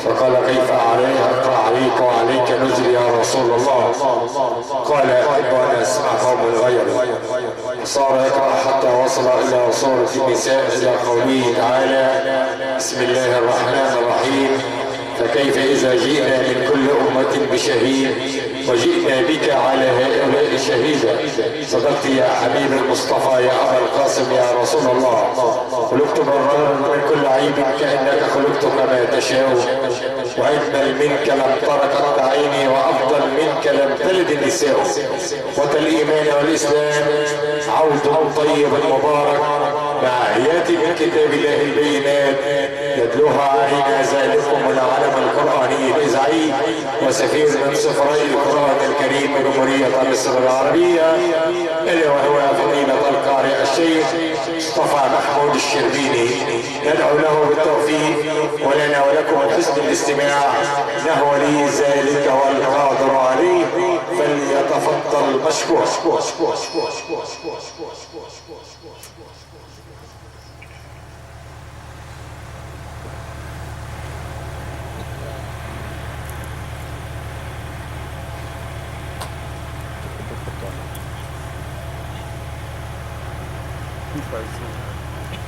فقال كيف عليها اقرأ عليك وعليك نزل يا رسول الله؟ قال احب ان اسمع قوم غيري. صار يقرأ حتى وصل الى سورة النساء الى قوله تعالى بسم الله الرحمن الرحيم فكيف اذا جئنا من كل امة بشهيد وجئنا بك على هؤلاء شهيدا. صدقت يا حبيب المصطفى يا ابا القاسم يا رسول الله، خلقت برا من كل عيب كانك خلقت كما تشاء، واجمل منك لم تر قط عيني، وافضل منك لم تلد النساء. وكالايمان والاسلام عود طيب مبارك مع آيات من كتاب الله البينات يتلوها علينا ذلكم العلم القرآني الإذاعي وسفير من سفراء القرآن الكريم بجمهورية مصر العربية، ألا وهو فضيلة القارئ الشيخ مصطفى محمود الشربيني. ندعو له بالتوفيق ولنا ولكم حسن الاستماع، إنه ولي ذلك والقادر عليه، فليتفضل مشكور.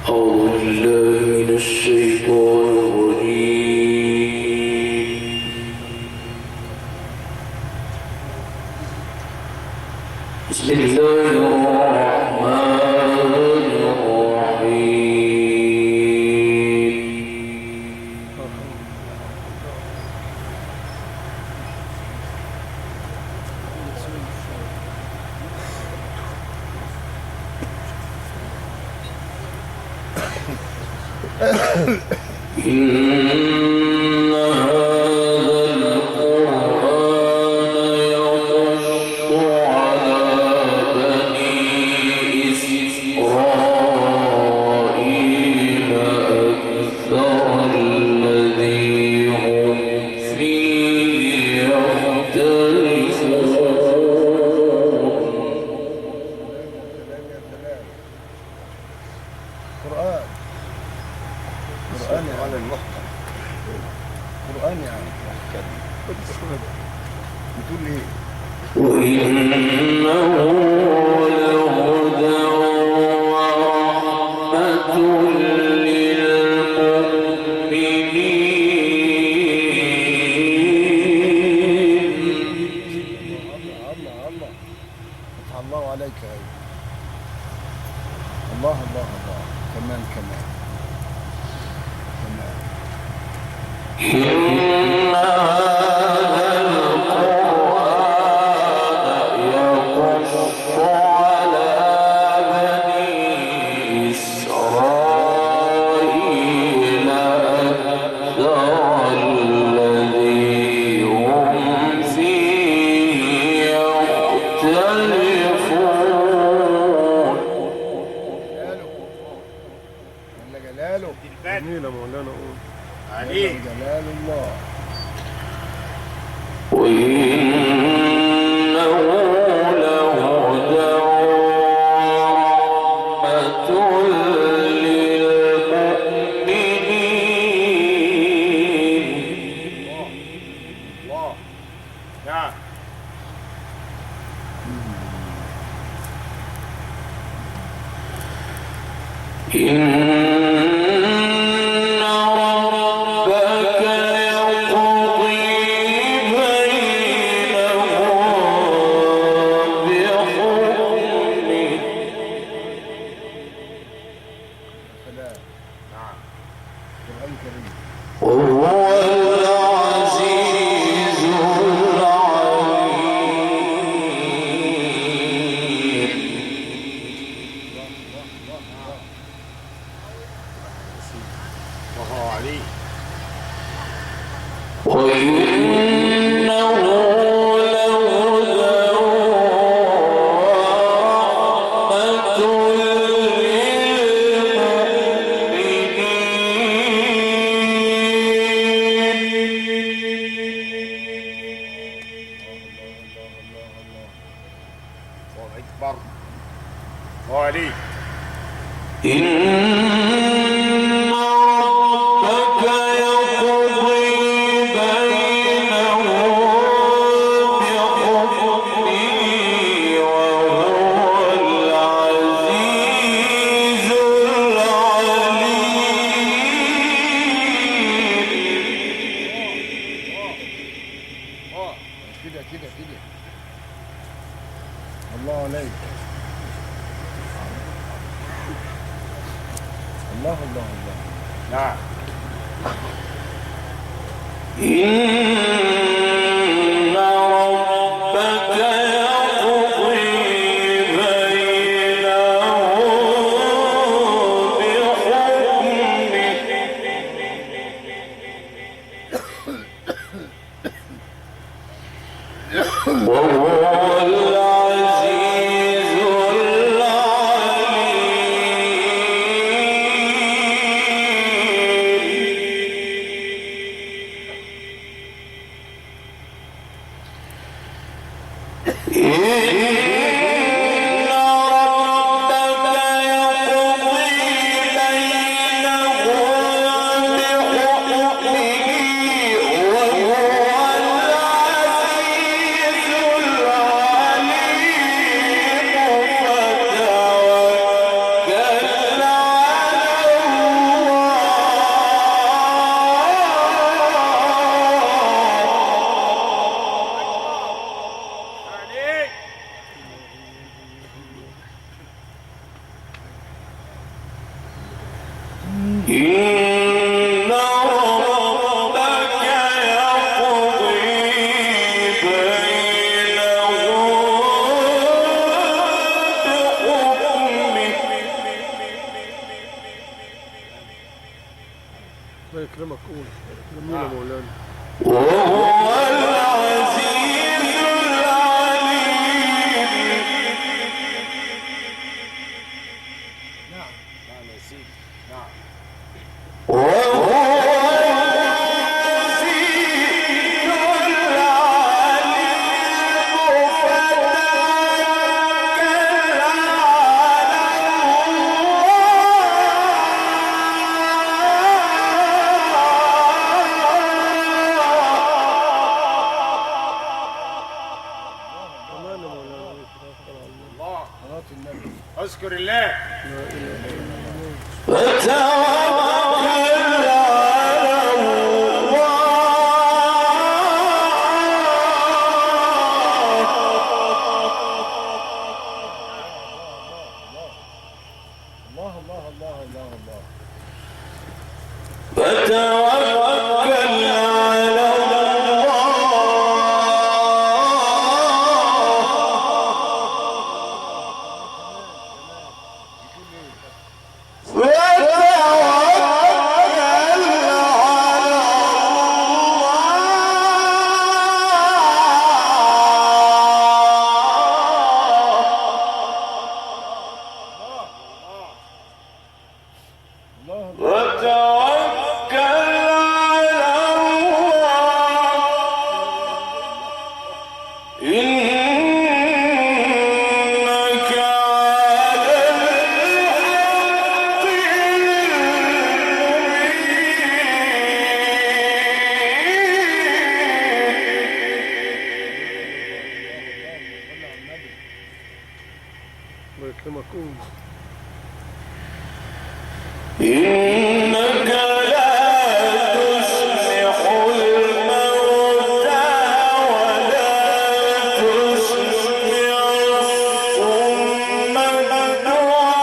أعوذ بالله من الشيطان الرجيم. بسم الله الرحمن الرحيم. إن هذا القرآن يقص على بني إسرائيل أكثر الذي هم فيه يختلفون. قرآن على المحكم، قرآن يعني محكم. بتقول ايه؟ وإنه لهدى ورحمة للمؤمنين. الله الله فتح الله عليك يا أيها. الله الله الله، كمان كمان كمان. إن هذا القرآن يقص على بني إسرائيل أكثر الذي هم فيه يختلفون. جلاله جل جلاله، جميلة مولانا، قول جل جلال الله. وإنه لهدى ورحمة للمؤمنين. الله نعم. إن ربك يقضي بينهم بحكمه. سلام. نعم، قرآن كريم. وهو العزيز العليم. الله عليك. وإنه لهدى ورحمة للمؤمنين. الله أكبر. الله عليك. إن ربك يقضي إن ربك يقضي بينهم بحكمه وهو العزيز العليم. إن ربك يقضي بينهم بحكمه وهو العزيز العليم. فتوكل على الله. عليك. إن ربك يقضي بينهم بحكمه. الله يكرمك، قول. جميل يا مولانا. وهو العزيز العليم. نعم يا سيدي، نعم. وهو العزيز العليم. فتوكل على الله. كمان يا مولانا، توكل على الله. الله. صلاة النبي. اذكر الله. لا اله الا الله. فتوكل على الله. الله الله الله الله الله. فتوكل على الله. فتوكل على الله. الله الله. وتوكل على الله إنك على الحق المبين. صلى على النبي. الله يكرمك، قول. إنك لا تسمع الموتى ولا تسمع الصم الدعاء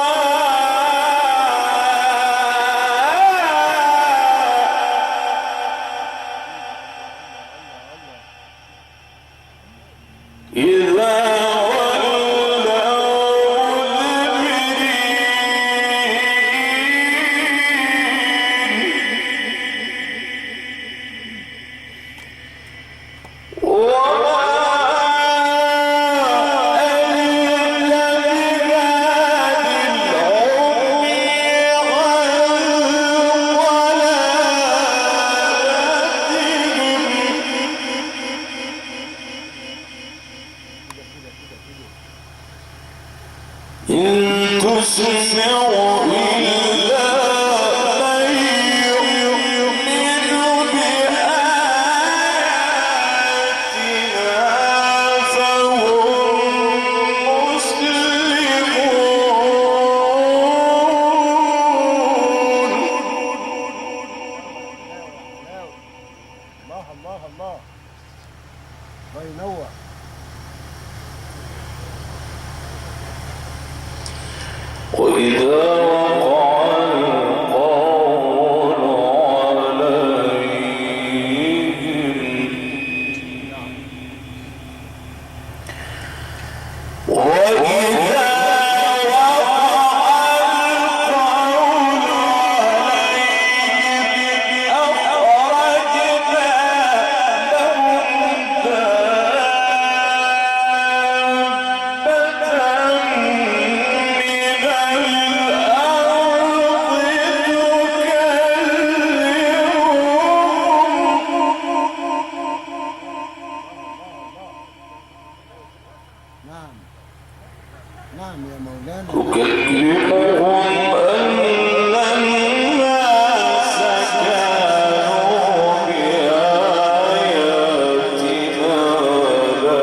إذا ولوا مدبرين. وما أنت بهاد العمي عن ضلالتهم. إن تسمع إلا من يؤمن بآياتنا فهم مسلمون. الله الله الله. الله ينور. وإذا وقع القول عليهم مولانا. تكلمهم أن الناس كانوا بآياتنا لا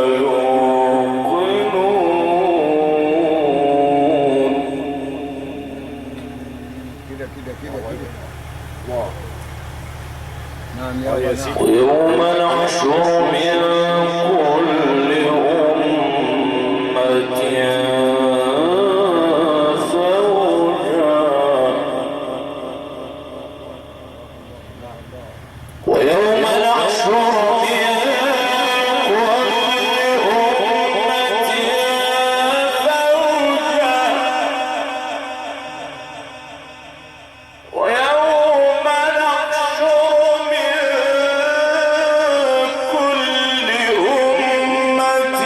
يوقنون. كده كده كده كده. الله. نعم يابا نعم. ويوم نحشر من كل أمة فوجا ويوم نحشر من كل أمة فوجا ويوم نحشر من كل أمة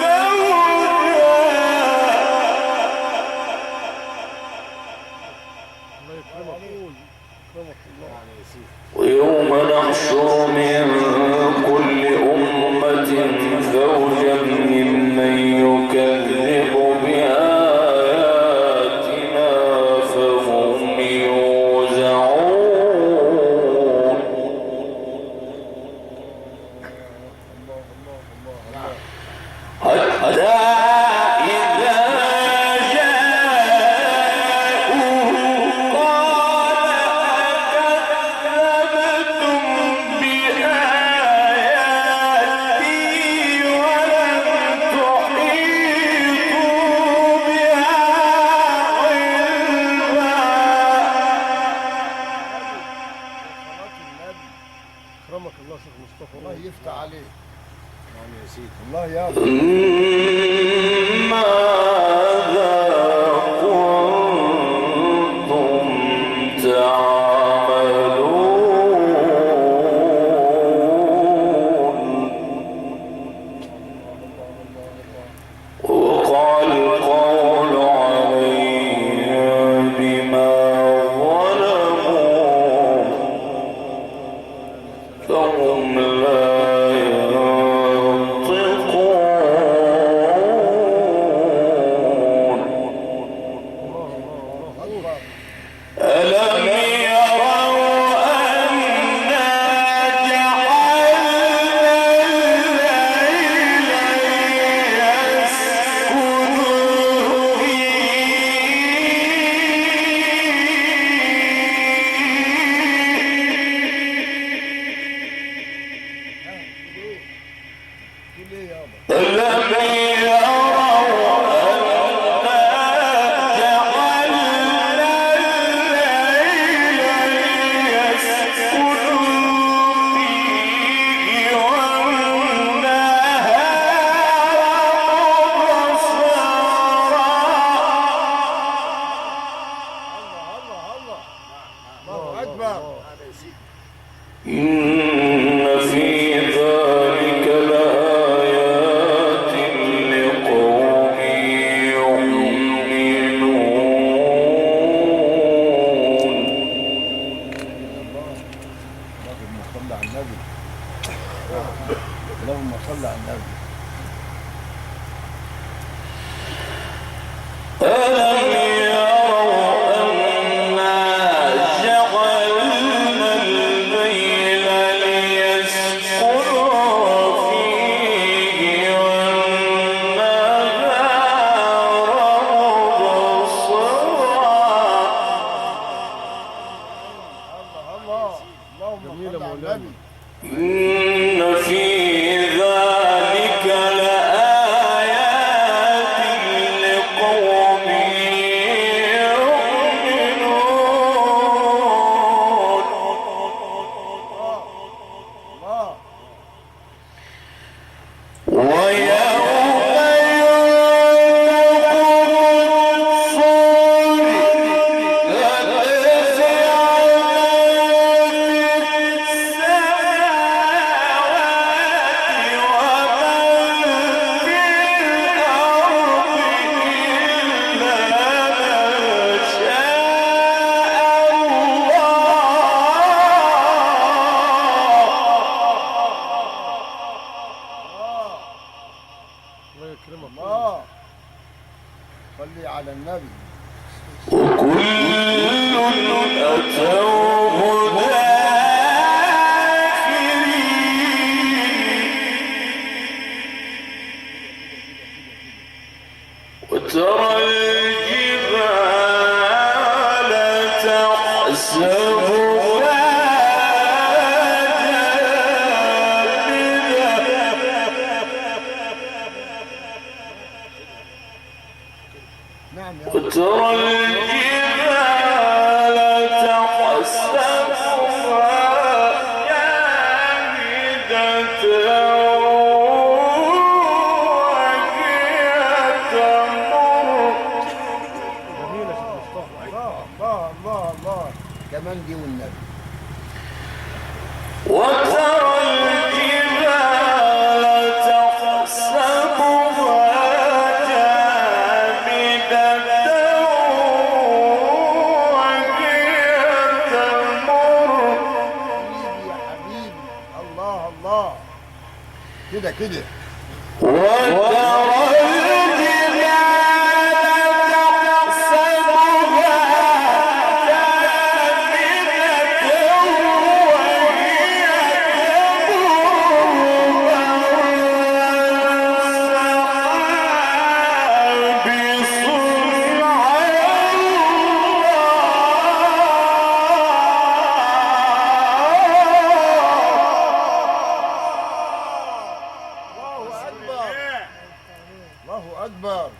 فوجا الله يكرمك، قول يكرمك الله. نعم يا سيدي. ويوم نحشر من كل أمة فوجا ممن يكذب بآياتنا فهم يوزعون. حتى إذا جاءوا قال أكذبتم بآياتي ولم تحيطوا بها علما. صلاة النبي. اكرمك الله شيخ مصطفى. الله يفتح عليك. نعم يا سيدي. الله يابا. ماذا كنتم تعملون؟ وقع القول عليهم بما ظلموا فهم لا ينطقون. أكبر. ألم يروا أنا جعلنا الليل ليسكنوا فيه. تقول ايه يابا؟ ألم يروا أنا جعلنا الليل ليسكنوا فيه والنهار مبصرا. الله الله الله. الله أكبر. نعم يا سيدي. إن في ذلك لآيات لقوم يؤمنون. اللهم صل على النبي. اللهم صل على النبي. ألم يروا أنا جعلنا الليل ليسكنوا فيه والنهار مبصرا. الله الله. اللهم جميلة صل على مولانا. النبي. إن في ذلك لآيات لقوم يؤمنون. الله. ويوم ينفخ الصور ففزع من في السماوات كده كده. وترى الجبال تحسبها جامدة وهي تمر مر السحاب صنع الله أكبر، الله أكبر.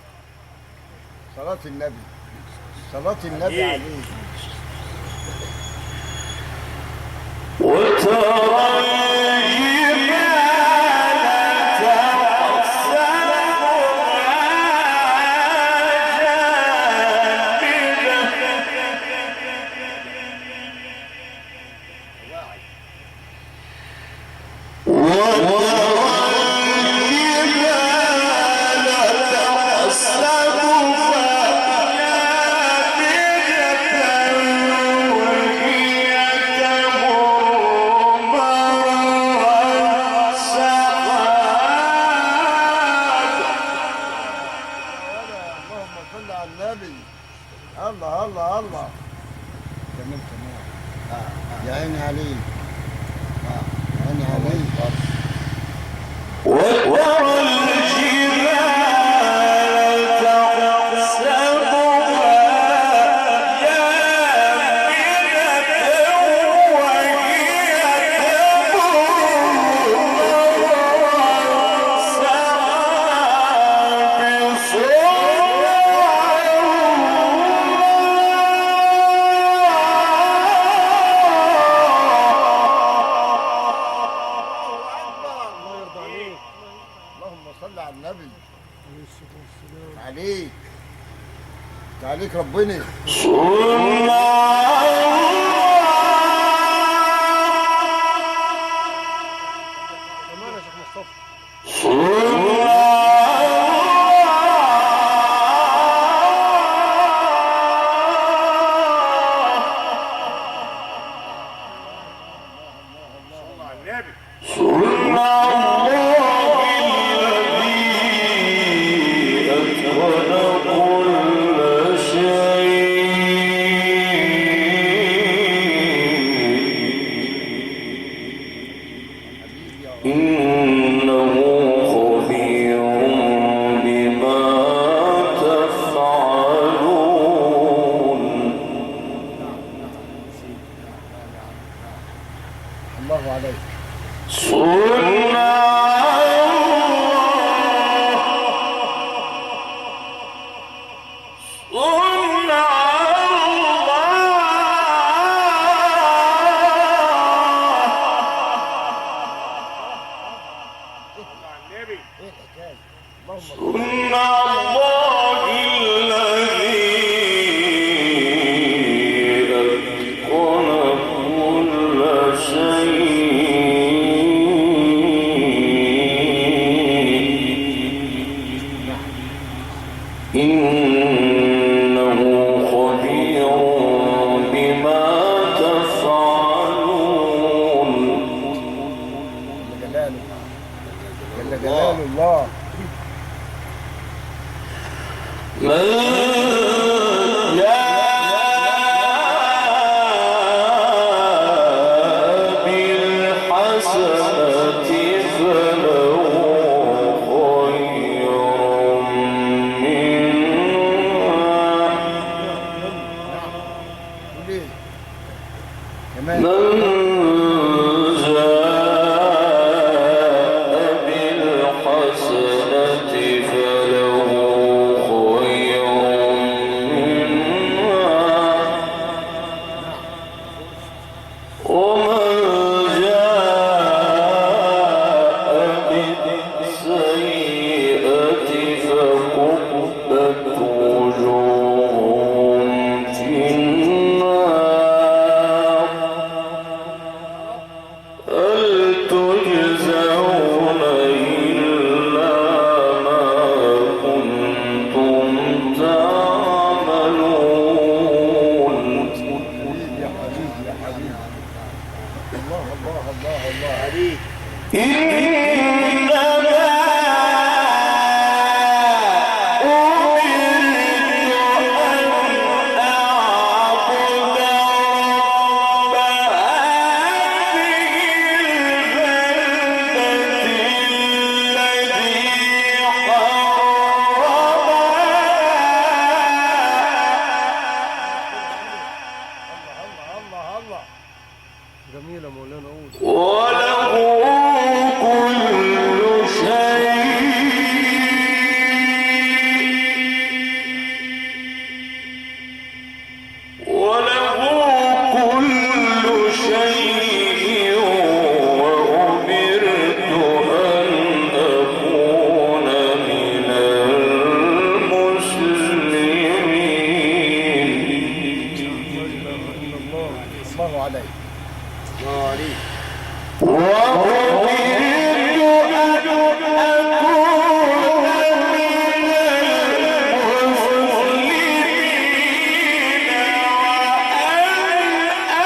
صلاة النبي، صلاة النبي عليه. وترى الجبال تحسبها جامدة وترى الجبال تحسبها جامدة وهي تمر مر السحاب. اللهم صل على النبي. الله الله الله. تمام تمام. يا عيني عليك، يا عيني عليك. وترى الجبال تحسبها جامدة وهي تمر مر السحاب صنع الله. الله يرضى عليك. اللهم صل على النبي. عليه الصلاة والسلام. عليك عليك ربنا. صنع كمان يا شيخ مصطفى. صنع الله الذي أتقن كل شيء إنه خبير بما تفعلون. الله عليك. صنع الله، صنع الله، ايه الحكايه؟ اللهم صنع الله الذي أتقن كل شيء إنه خبير بما تفعلون. جل جلاله، جل جلاله الله. من جاء بالحسنة فله خير منها. قول ايه كمان؟ من جاء بالحسنة فله خير منها، ومن جاء بالسيئة فكبت وجوههم في النار، هل تجزون إلا ما كنتم تعملون. حبيبي يا حبيبي يا حبيبي. الله الله الله الله عليك. إن وله كل شيء وله كل شيء وأمرت أن أكون من المسلمين. الله عليك. الله عليك. وأمرت أن أكون من المسلمين وأن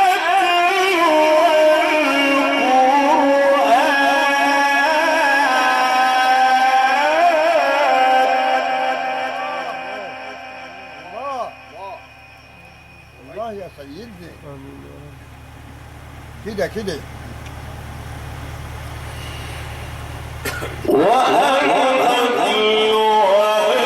أتلو القرآن. الله الله يا سيدنا. آمين يا رب. كده كده. وأن أتلو القرآن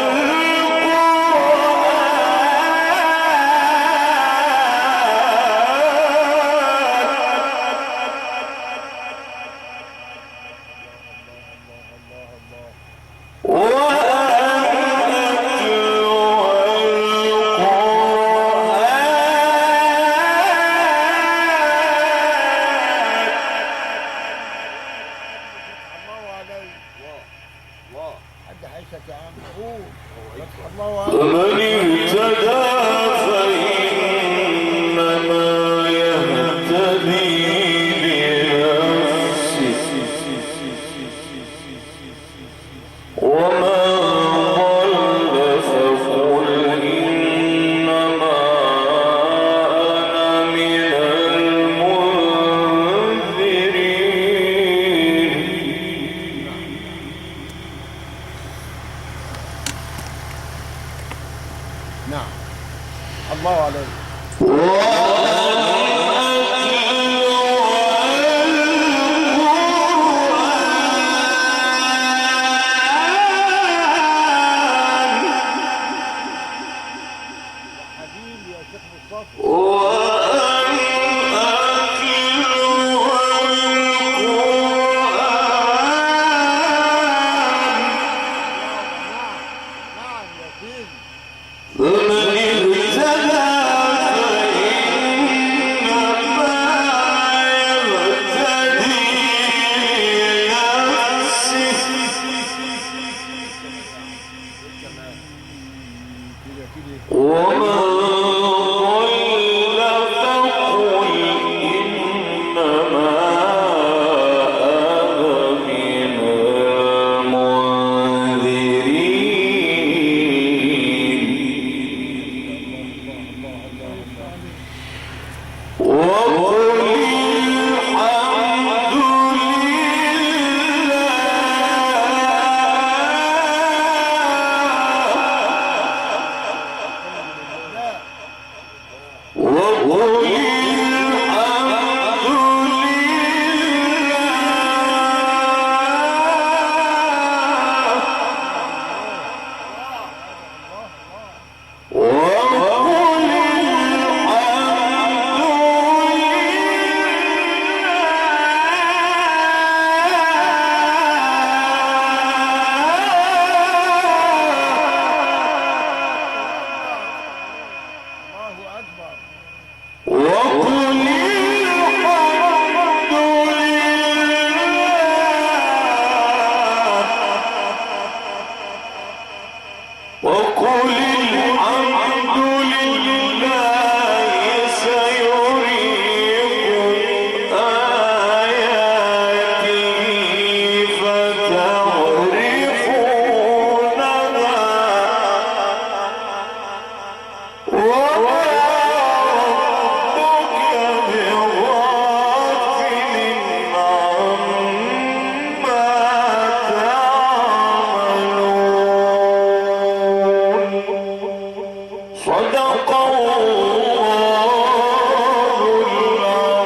وأن أتلو القرآن. الله عليك. الله. حد حيشك يا عم، قول. فتح الله عليك. فمن اهتدى فإنما يهتدي لنفسه ومن ضل فقل إنما أنا من المنذرين. نعم. الله عليك. حبيبي يا شيخ مصطفى. وأن أتلو القرآن. نعم يا سيدي. فمن اهتدى فإنما يهتدي لنفسه كده كده. ومن ضل فقل إنما أنا من المنذرين. وقل الحمد لله. وقل الحمد لله. وقل الحمد لله. الله أكبر. وقل الحمد لله. وقل الحمد لله سيريكم آياته فتعرفونها وما ربك بغافل عما تعملون. صدق الله العظيم.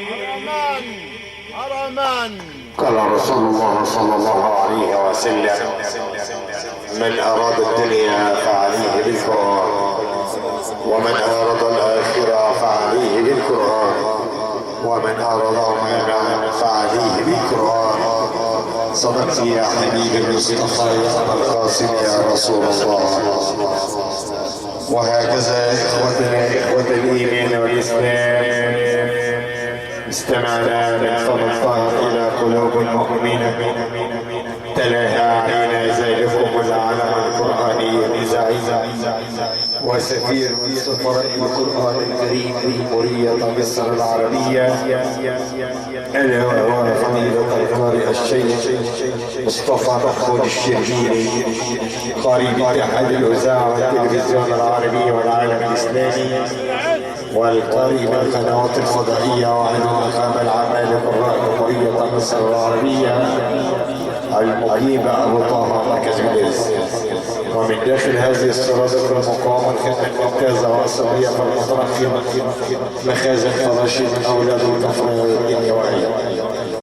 حرمان حرمان. قال رسول الله صلى الله عليه وسلم: من أراد الدنيا فعليه بالقرآن، ومن أراد الآخرة فعليه بالقرآن، ومن أرادهما معا فعليه بالقرآن. صدقت يا حبيب المصطفى يا أبا القاسم يا رسول الله. وهكذا إخوتنا إخوة الإيمان والإسلام، استمعنا من فم الطاهر إلى قلوب المؤمنين، تلاها علينا ذلكم العالم القرآني الإذاعي وسفير من سفراء القرآن الكريم جمهورية مصر العربية، ألا وهو فضيلة القارئ الشيخ مصطفى محمود الشربيني، قارئ باتحاد الإذاعة والتلفزيون العربي والعالم الإسلامي، والقارئ بالقنوات الفضائية وعضو النقابة العامة لقراء جمهورية مصر العربية المقيم أبو طه مركز بليز. ومن داخل هذه السرادق المقامة الخدمة الممتازة والأسرية في المترقي مخازن فراشة أولاد الكفر الدنيا وأهلها.